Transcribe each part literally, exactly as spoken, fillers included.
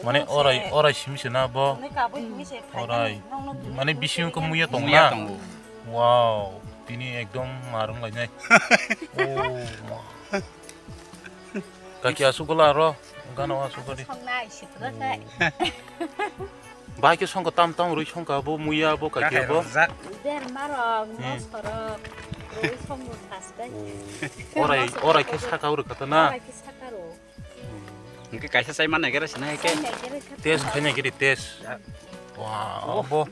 Mane orai, orai simi se na bo. Nokni kabui simi se phaikha. Orai. Nokno dui. Mane bisingo khe muya tong na? Muya tongo. Wow, tini ekdom marung lainai. Oh, ma. Kaki asuk gola aro, gana asuk gadi. Songnai, sitra kai. Bai khe songkha tam tam rui songkha bo muya bo kaki bo. Kahai rojak. Der marok, hmm, mosorok, rui songno thas kai. Orai, orai khe saka uro kata na? Orai khe saka ro. Hwnkhe kaisa chai mannai khe sina hai khe. Test khainai giri test. Ya. Wow, oh, bo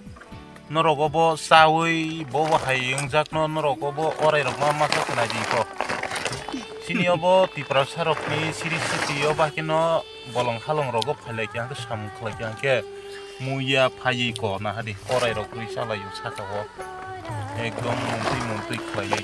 norok obo chawi bo bo hai wngjakno norok obo orai rok ma masa khnai di ko. Sini obo Tiprasa rokni siri siti o bahai kheno bolong halong rogo phailai khe hwnkhe samung khlai khe hwnkhe muya phaiwi ko nahadi orai rok rwi chalai o saka o. Ekdom muntui muntui khlaiwi.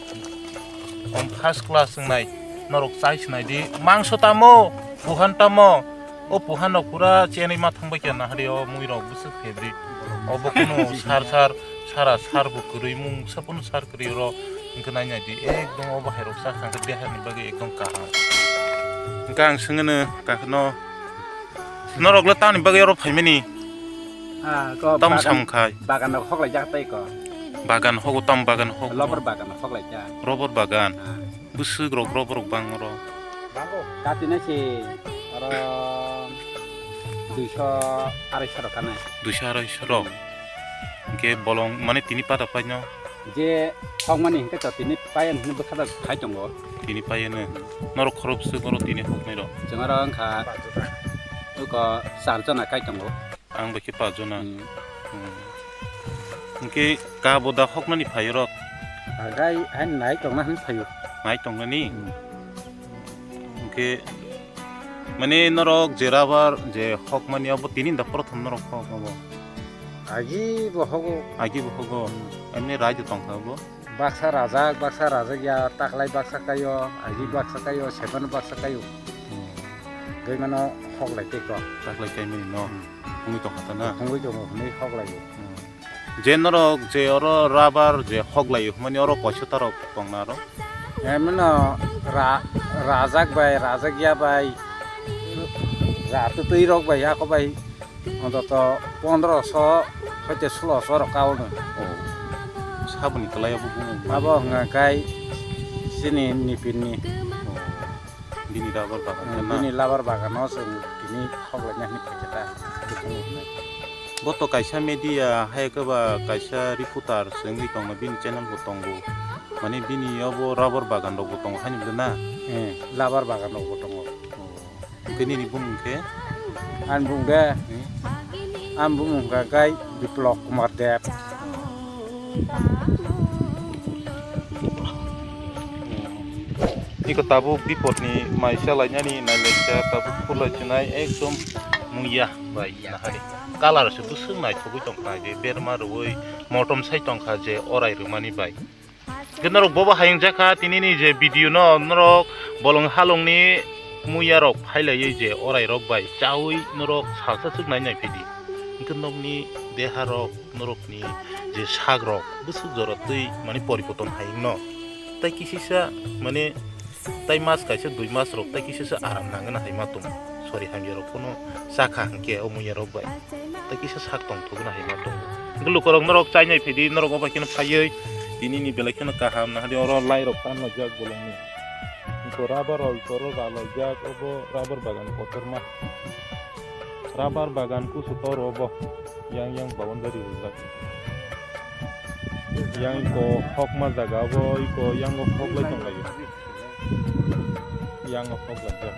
Om first class wngnai, norok chai swnai di. Mangso tamo, puhan tamo. O puhan rok pura chenwi ma thangbai khe nahari o mui rok bwswk favorite. Obo kunu sar sar, sara sar bo kwrwi mung sa pono sar kwrwi oro. Wngkhe nai nai di, ekdom obo hai rok sa thangkhe deha ni bagwi ekdom kaham. Hwnkhe ang swngwno kakno, norok le tamni bagwi oro phaimani? Ah, ko tam bagan, samkhai. Bagan rok hoklai jak tei ko. Bagan hogo, tam bagan hogo. Rubber bagan hoklai jak. Rubber bagan. Ah. Bwswk rok, rubber rok bang oro. Kati na si oro duiso arai saro kana. Duiso arai saro. Hwnkhe bolong mane tini pada paino. Je hokmani hwnkhe to tini payan hwnwi bwkha da khai tongo. Tini payano. Norok khorok bwswk oro tini hoknai rok. Chwng oro wngkha uko char jona kai tongo. Ang bai khe pach jona. Hmm. Hmm. Hwnkhe kabo da hoknani phaio rok? Agai, hai nai tongna hwn phaio. Nai tongnani? Hmm. Hwnkhe mane norok je rubber je hokmani abo tini da prothom norok hok abo? Agi bo hogo. Agi bo hogo. Hmm. Emni raida tongkha abo? Baksa rajak, baksa rajak ya, taklai baksa kaio, agi baksa kaio, sepan baksa kaio. Hmm. Tei mano hoklai tei ko. Taklai kaimani no. Hmm. Hungwi tongkha ta na? Hungwi tongo, hwnwi hoklaio. Hmm. Je norok je oro rubber je hoklaio, hwnmani oro koiso tarok tongna aro? Emno ra-, rajak bai, rajak ya bai, ra tutui rok bai, ako bai, ontoto pondroso hoite suloso rok kaono. Oh. Saboni kwlai abo bumo. Abo hwnka kai chini nipinni. Oh. Bini rubber bagan. Hmm, na? Bini rubber bagano chwng tini hoklaina hinwi phaikha ta. Bo to kaisa media hai khe ba kaisa reporter se wngwi tongma bini channel bo tongo. Mane bini obo rubber bagan rok bo tongo haino na? Eh, rubber bagan rok bo tongo. Oh. Hwnkhe nini bumung khe? Ani bumung de? Hmm. Ani bumung hwnkha khe Biplop Kumar Deb. Iko tabuk bipotni mai chalainani nailaisa tabuk khulai chinai ekdom muya bai nahari. Colour se bwswk naithogwi tongkha je berma rwui motom sai tongkha je orai rwmani bai. Hwnkhe norok bobo hayung jakha tinini je video no norok bolong halongni muya rok phailaiwi je orai rok bai chaui norok salsa swk nai nai phidi. Hwnkhe nokni deha rok norokni je sak rok bwswk jora twi mani poriborton hayung no. Tai kisisa mane tai mas kaisa dui mas rok tai kisisa aram nangna hai ma tong. Sori hamya rok phano chakha hwnkhe o muya rok bai. Tai kisa sak tongthokna hai ma tongo. Hwnkhe lukurok norok chainai phaidi, norok obo kheno phaiwi tinini belai kheno kaham nahadi oro lai rok tanlaijak bolongni. Hwnkhe rubber rok oro ralaijak, obo rubber bagan kotorma. Rubber bagan kusu toro obo yang yang boundary rijak. Yang iko hokma jaga obo, iko yango hoklai tonglaio. Yango hoklaijak.